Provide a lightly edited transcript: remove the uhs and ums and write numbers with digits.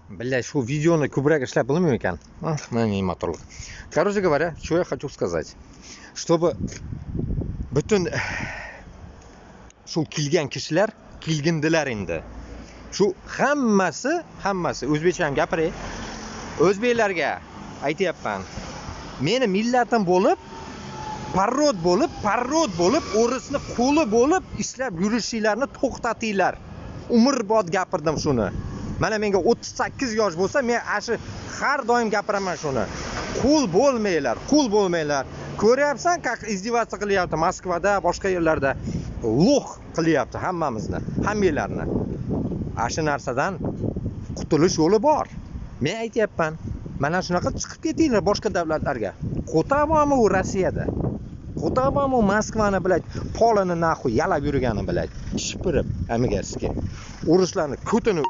Бля, shu videoni ko'proq ishlab bo'lmaymi ekan? Mana motorlik. Короче говоря, что я хочу сказать. Чтобы butun shu kelgan kishilar kelgindilar endi. Shu hammasi, hammasi o'zbekcha ham gapiray. O'zbeklarga aytyapman. Meni millatim bo'lib, parrot bo'lib, parrot bo'lib, o'risni quli bo'lib ishlab yurishinglarni to'xtatinglar. Umrbod gapirdim shuni. Mana menga 38 yosh bo'lsa, men shu har doim gapiraman shuni. Qul bo'lmanglar, qul bo'lmanglar. Ko'ryapsan, как издеваться qilyapti Moskvada, boshqa yerlarda. Лох qilyapti hammamizni, hammanglarni. Ana shu narsadan qutulish yo'li bor. Men aytyapman. Mana shunaqa chiqib ketinglar boshqa davlatlarga. Qo'tabami u Rossiyada? Qo'tabami u Moskvani, блядь, polini нахуй yalab yurgani, блядь, shipirib, amigarski. O'rislarni ko'tini